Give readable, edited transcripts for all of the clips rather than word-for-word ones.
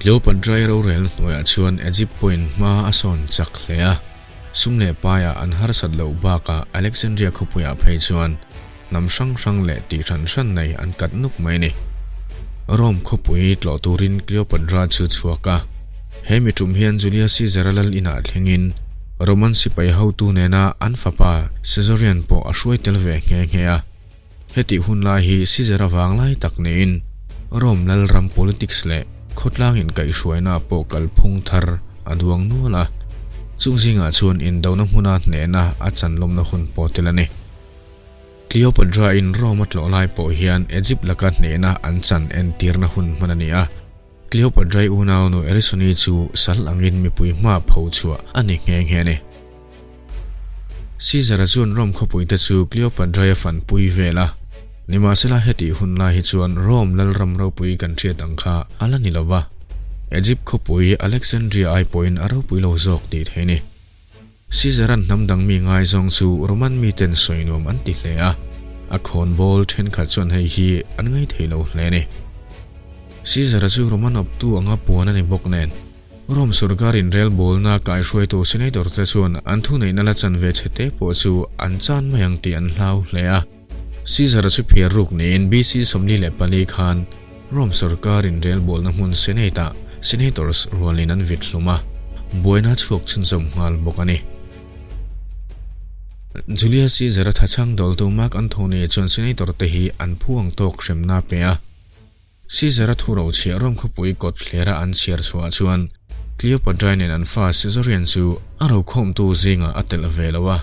Cleopatra-i rorelna hnuaiah chuan Egypt pawhin hma a sawn chak hle a, sum leh paiah an harsat loh bakah Alexandria khawpuiah phei chuan hnam hrang hrang leh tih hran hran nei an kat nuk mai a ni. Rome khawpui tlawh turin Cleopatra chu chhuak a, he mi tum hian Julius Caesar-a lal inah thlengin Roman sipai hotu nena an fapa Caesarion pawh a hruai tel ve nghe nghe a. Hetih hun lai hi Caesar-a vang lai tak niin Rome lal ram politics leh khawtlang inkaihhruaina pawh kalphung thar a duang nual a, chung zingah chuan indona hmuna hnehna a chanlawmna hun pawh tel a ni. Cleopatra-in Rome a tlawh lai pawh hian Egypt laka hnehna an chan entirna hun hman a ni a, Cleopatra-i unaunu Erisoni chu sal angin mipui hmaa pho chhuah a ni nghe nghe a ni. Caesar-a chuan Rome khawpuite chu Cleopatra-i a fanpui vel a, nimahsela hetih hun lai hi chuan Rome lalram ropui kan hriat ang kha a la ni lo va, Egypt khawpui Alexandria ai pawhin a ropui lo zawk tih theih a ni. Caesar-a'n hnam dang mi ngaizawng chu Roman miten sawi nuam an ti hle a, a khawnbawl thenkhat chuan hei hi an ngaithei lo hle a ni. Caesar-a chu Roman awptu anga puan a ni bawk nen, Rome sorkar inrelbawlna kaihruaitu senator te chuan an thuneihna la chan ve che te pawh chu an chan mai ang tih an hlau hle a. Caesar-a chu phiar ruk niin BC 44 khan Rome sorkar inrelbawlna hmun Senate-ah senators rualin an vit hlum a, buaina a chhuak chhunzawm nghal bawk a ni. Julius Caesar-a thachhang dawltu Mark Antony chuan senator te hi an phu ang tawk hremna a pe a. Caesar-a thu rochhiah Rome khawpui kawt thlera an chhiar chhuah chuan Cleopatra nen an fa Caesarion chu a rokhawmtu zingah a telh ve lo a.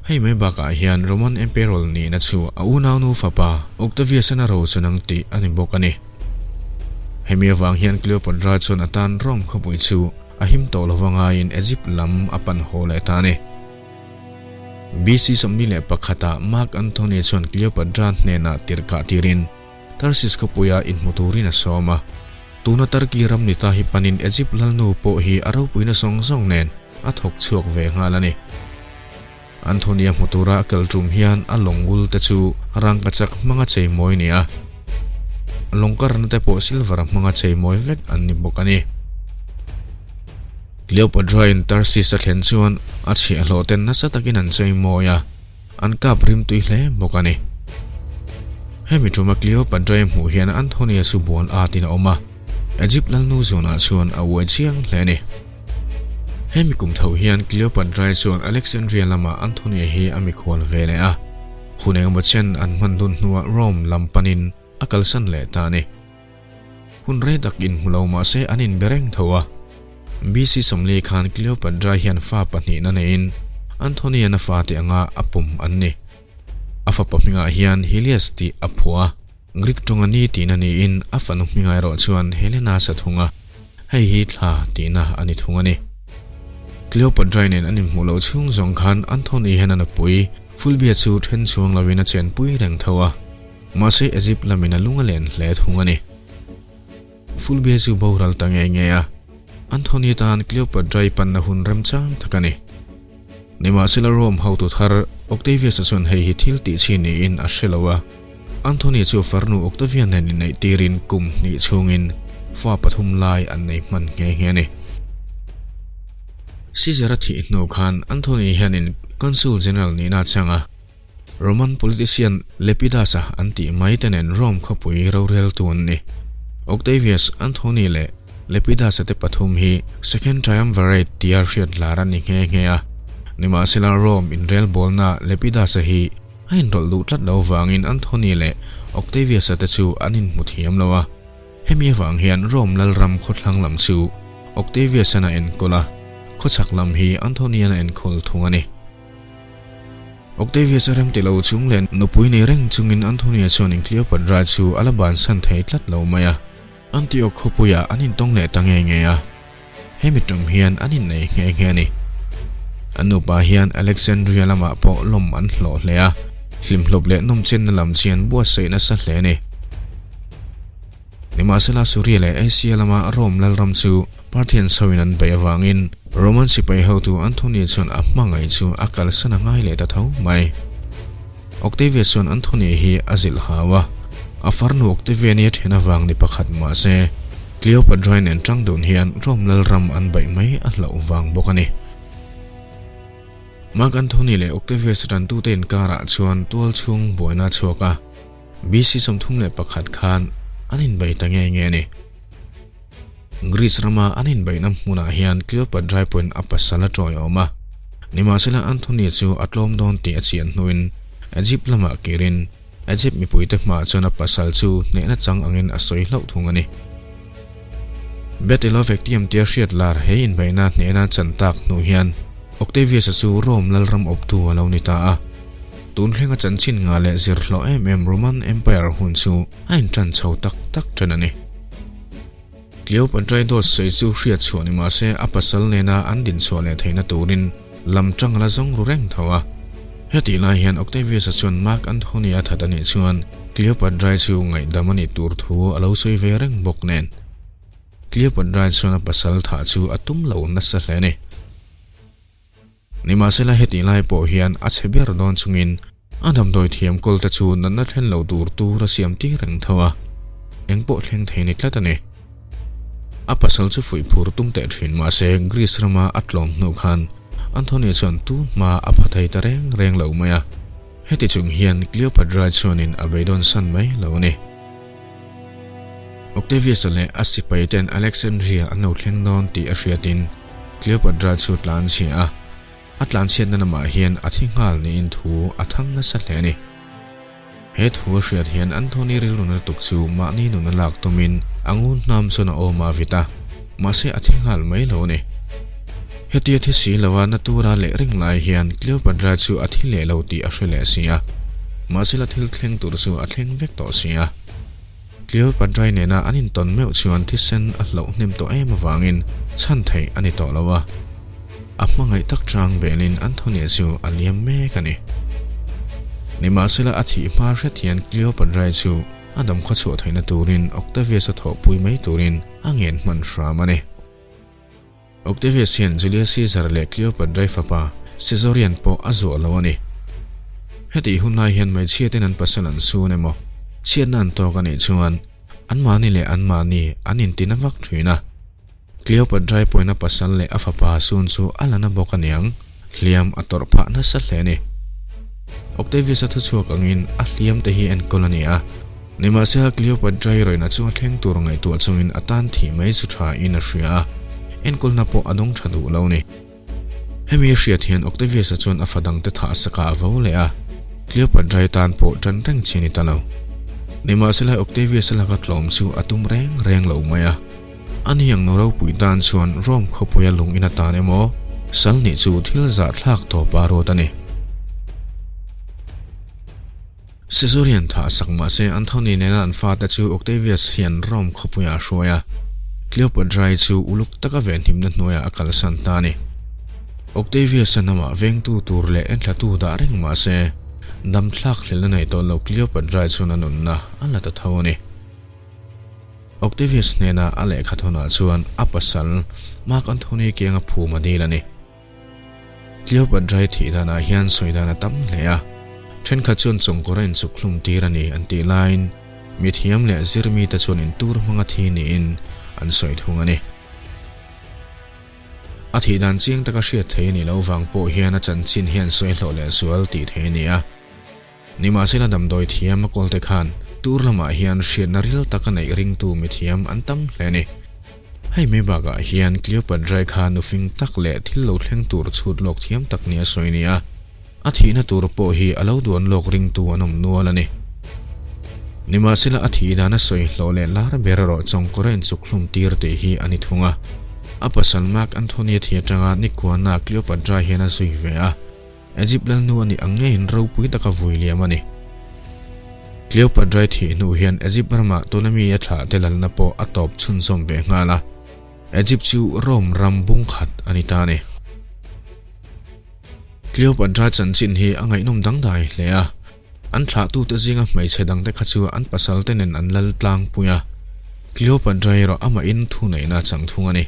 Hei mai bakah hian Roman Emperor nihna chu a unaunu fapa Octavius-an a ro chun ang tih a ni bawk a ni. Hemi avang hian Cleopatra chuan a tan Rome khawpui chu a him tawh lova ngaiin Egypt lam a pan haw leh ta a ni. BC 41 ah Mark Antony chuan Cleopatra hnenah tirhkah tirin, Tarsis khawpuia inhmu turin a sawm a. Tuna Turkey ram ni ta hi panin Egypt lalnu pawh hi a ropuina zawng zawng nen a thawk chhuak ve nghal a ni. Anthony-a hmu tura a kal tum hian a lawngul te chu rangkachak hmanga cheimawi a ni a, lawngkarna te pawh silver hmanga cheimawi vek an ni bawk a ni. Cleopatra-in Tarsis a thlen chuan a chhiahhlawh ten nasa takin an cheimawi a. An kap rim tui hle bawk a ni. Hemi tuma Cleopatra-i hmuh hian Antonia chu buan atin a awm a, Egypt lalnu zawnah chuan a uai chiang hle a ni. Hemi kum tho hian Cleopatra-i chuan Alexandria lamah Antonia hi a mikhual ve leh a, hun engemaw chen an hman dun hnuah Rome lam panin a kalsan leh ta a ni. Hun rei tak inhmu lo mah se an inbe reng tho a. BC 40 khan Cleopatra hian fa pahnihna neiin Anthony-an a fate anga a pawm an ni. A fapa hmingah hian Helios tih a phuah a, Greek tawnga ni tihna niin a fanu hmingah erawh chuan Helena sa thung a, hei hi thla tihna a ni thung a ni. Cleopatra nen an inhmuh loh chhung zawng khan Anthony hian a nupui Fulvia chu then chhuang lovin a chenpui reng tho a. Mahse Egypt lamin a lung a len hle thung a ni. Fulvia chu boral ta ngei ngei a, Anthony tan Cleopatra-i panna hun remchang tak a ni. Nimahsela Rome hotu thar Octavius-a chuan hei hi thil tih chi niin a hre lo a, Anthony chu farnu Octavia nen inneih tirin kum hnih chhungin fa pathum lai an nei hman nghe nghe a ni. Caesar-a thih hnu khan Anthony hianin Consul General nihna a chang a. Roman politician Lepidus-a an tih mai te nen Rome khawpui roreltu an ni. Octavius, Anthony leh Lepidus-a te pathum hi Second Triumvirate tia hriat lar an ni nghe nghe a. Nimahsela Rome inrelbawlna Lepidus-a hi a inrawlh duh tlat lo vangin Anthony leh Octavius-a te chu an inhmu thiam lo a. Hemi avang hian Rome lalram khawthlang lam chu Octavius-an a enkawl a, khawchhak lam hi Anthony-an a enkawl thung a ni. Octavius a remti lo chung leh nupui nei reng chungin Antonia chuan in Cleopatra chu a la bansan thei tlat lo mai a, Antioch khawpuiah an intawng leh ta nge nge a, hemi tum hian an innei nghe nghe a ni. An nupa hian Alexandria lamah pawh lawm an hlawh hle a, hlimhlawp leh nawmchenna lam chi an buatsaih nasa hle a ni. Nimahsela Suria leh Asia lama Rome lalram chu Parthian sawiin an beih avangin Roman sipai hotu Anthony chuan a hmangaih chu a kalsan a ngai leh ta tho mai. Octavius chuan Anthony hi a zilh hau a, a farnu Octavian-i a then avang ni pakhat mahse. Cleopatra nen tang dun hian Rome lalram an baih mai a hlauh vang bawk a ni. Mark Antony leh Octavius tantute inkarah chuan tual chhung buaina a chhuak a, BC 31 khan an inbei ta nge nge a ni. Greece rama an inbeihna hmunah hian Cleopatra pawhin a pasal a tawiawm a, nimahsela Antony chu a tlawm dawn tih a chian hnuin Egypt lamah kirin Egypt mipuite hmaah chuan a pasal chu hnehna chang angin a sawi hlauh thung a ni. Battle of Actium tia hriat lar he inbeihna hnehna chan tak hnu hian Octavius-a chu Rome lalram awptu a lo ni ta a. Tun thlenga chanchin ngah leh zir hlawh em em Roman Empire hun chu a intan chho tak tak ṭan a ni. Cleopatra dawt sawi chu hriat chhuah ni mahse a pasal nena an din chhuah leh theihna turin lam tang a la zawng ru reng tho a. Hetih lai hian Octavius-a chuan Mark Antony a that a nih chuan Cleopatra chu ngaihdam a nih tur thu a lo sawi ve reng bawk nen. Cleopatra chuan a pasal thah chu a tum lo nasa hle a ni. Nimahsela hetih lai pawh hian a chhe ber dawn chungin a damdawi thiam kawl te chu natna thlen lo tur tur a siam tir reng tho a, eng pawh thleng thei ni tlat a ni. A pasal chu fuih phur tum teh thin mahse Greece rama a tlawm hnu khan Anthony chuan tu hma a pha thei ta reng reng lo mai a, heti chung hian Cleopatra chuanin a beidawn san mai lo a ni. Octavius-a leh a sipai ten Alexandria an lo thleng dawn tih a hriatin Cleopatra chu tlan chhia a, a tlan chhiatna lamah hian a thi nghal niin thu a thang nasa hle a ni. He thu a hriat hian Anthony rilru na lutuk chu mahni nun a lak tumin a ngun hnam chuan a awm a vit a, mahse a thi nghal mai lo a ni. Hetia thi si lova na tura leh reng lai hian Cleopatra chu a thi leh lo tih a hre leh si a, mahse la thil thleng tur chu a thleng vek tawh si a. Cleopatra nena an intawn meuh chuan thisen a hlauh hnem tawh em avangin chhan theih a ni tawh lo a, a hmangaih tak chang belin Anthony chu a liam mek a ni. Nimahsela a thih hma hret hian Cleopatra chu a damkhaw chhuah theihna turin Octavius-a thawhpui mai turin a ngen hman hram a ni. Octavius hian Julius Caesar leh Cleopatra fapa Caesarion pawh a zuah lo a ni. Hetih hun lai hian hmeichhia ten an pasal an sun emaw, chhiatna an tawk a nih chuan anmahni leh anmahni an intina vak thin a. Cleopatra pawhin a pasal leh a fapa sun chu a la na bawk a niang, hliam a tawrh phah nasa hle a ni. Octavius-a thuchhuak angin a hliam te hi enkawl a ni a, Nimahsela Cleopatra rawihna chu a thleng tur ngaihtuah chungin a tan thih mai chu tha in a hria a, enkawlna pawh a dawng tha duh lo ni. Hemi a hriat hian Octavius-a chuan a fa dangte thah sakah a vo leh a, Cleopatra tan pawh tan reng chi a ni ta lo. Nimahsela Octavius-a laka tlawm chu a tum reng reng lo mai a, ani ang nu ropui tan chuan Rome khawpuia lung in atan emaw sal nih chu thil zahthlak tawpa ruat a ni. Caesarion thah sak mahse Anthony nena an fate chu Octavius hian Rome khawpuiah a hruai a, Cleopatra-i chu uluk taka venhimna hnuaiah a kalsan ta a ni. Octavius-a namah vengtu tur leh enthlatu dah reng mahse damthlak hlelna nei tawh lo Cleopatra-i chuan a nunna a la ta tho a ni. Octavius hnena a lehkhathawnah chuan a pasal Mark Anthony kianga phum a dil a ni. Cleopatra thih danah hian sawi dan a tam hle a, thenkhat chuan chawngkawr a inchuk hlum tir a ni an tih laiin mithiam leh zirmite chuan intur hmanga thi niin an sawi thung a ni. A thih dan chiang taka hriat thei a nih loh vang pawh hian a chanchin hian sawi hlawh leh zual tih thei a ni a. Nimahsela damdawi thiam a kawlte khan tur lamah hian hriatna ril taka neih ringtu mithiam an tam hle a ni. Hei mai bakah hian Cleopatra kha nufing tak leh thil lo thleng tur chhut lawk thiam tak nia sawi a ni a, a thihna tur pawh hi a lo duan lawk ringtu an awm nual a ni. Nimahsela a thih dan a sawi hlawh leh lar ber erawh chawngkawr a inchuk hlum tir tih hi a ni thung a. A pasal Mark Anthony a thi atanga nikuana Cleopatra hian a zui ve a. Egypt lalnu a nih ang ngeiin ropui taka vui liam a ni. Cleopatra thih hnu hian Egypt ramah Ptolemy a thlah te lalna pawh a tawp chhunzawm ve nghal a, Egypt chu Rome ram bung khat a ni ta a ni. Cleopatra chanchin hi a ngaihnawm dangdai hle a, an thlahtute zinga hmeichhe dangte kha chu an pasalte nen an lal tlangpui a, Cleopatra erawh amahin thuneihna a chang thung a ni.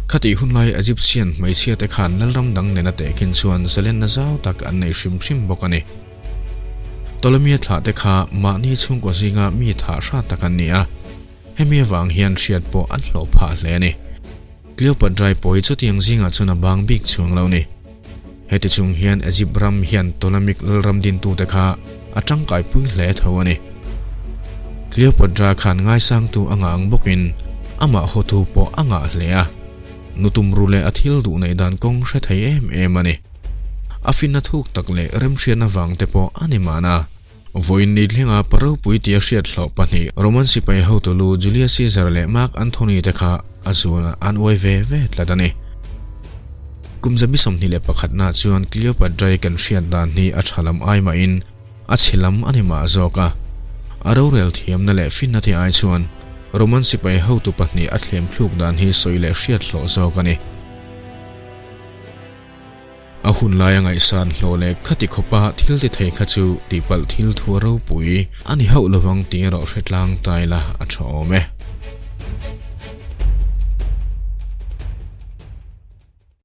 Khatih hun lai Egyptian hmeichhia te khan lalram dang nena tehkhin chuan zalenna zau tak an nei hrim hrim bawk a ni. Ptolemy-a thlah te kha mahni chhungkaw zinga mi thah hrat tak an ni a. Hemi avang hian hriat pawh an hlawh phah hle a ni. Cleopatra-i pawh hi chutiang zingah chuan a bang bik chuang lo ni. Heti chung hian Egypt ram hian Ptolemaic lalram dintute kha a tangkaipui hle tho a ni. Cleopatra khan ngaisangtu a ngah ang bawkin amah hawtu pawh a ngah hle a. Nu tumru leh a thil duh neih dan kawng hre thei em em a ni. A finna thuk tak leh remhriatna vang te pawh a ni mahna. Vawiin ni thlenga pa ropui tia hriat hlawh pahnih Roman sipai hotu lu Julius Caesar leh Mark Anthony te kha a zunah an uai ve ve tlat a ni. Kum 21 na chuan Cleopatra-i kan hriat dan hi a tha lam ai mahin a chhe lam a ni mah zawk a. A rorel thiamna leh finna te ai chuan Roman sipai hotu pahnih a thlem thluk dan hi sawi leh hriat hlawh zawk a ni. A hun laia ngaihsan hlawh leh khati khawpa thil ti thei kha chu tihpalh thil thu a ropui a ni hauh lovang tih erawh hre tlang tai la a tha awm e.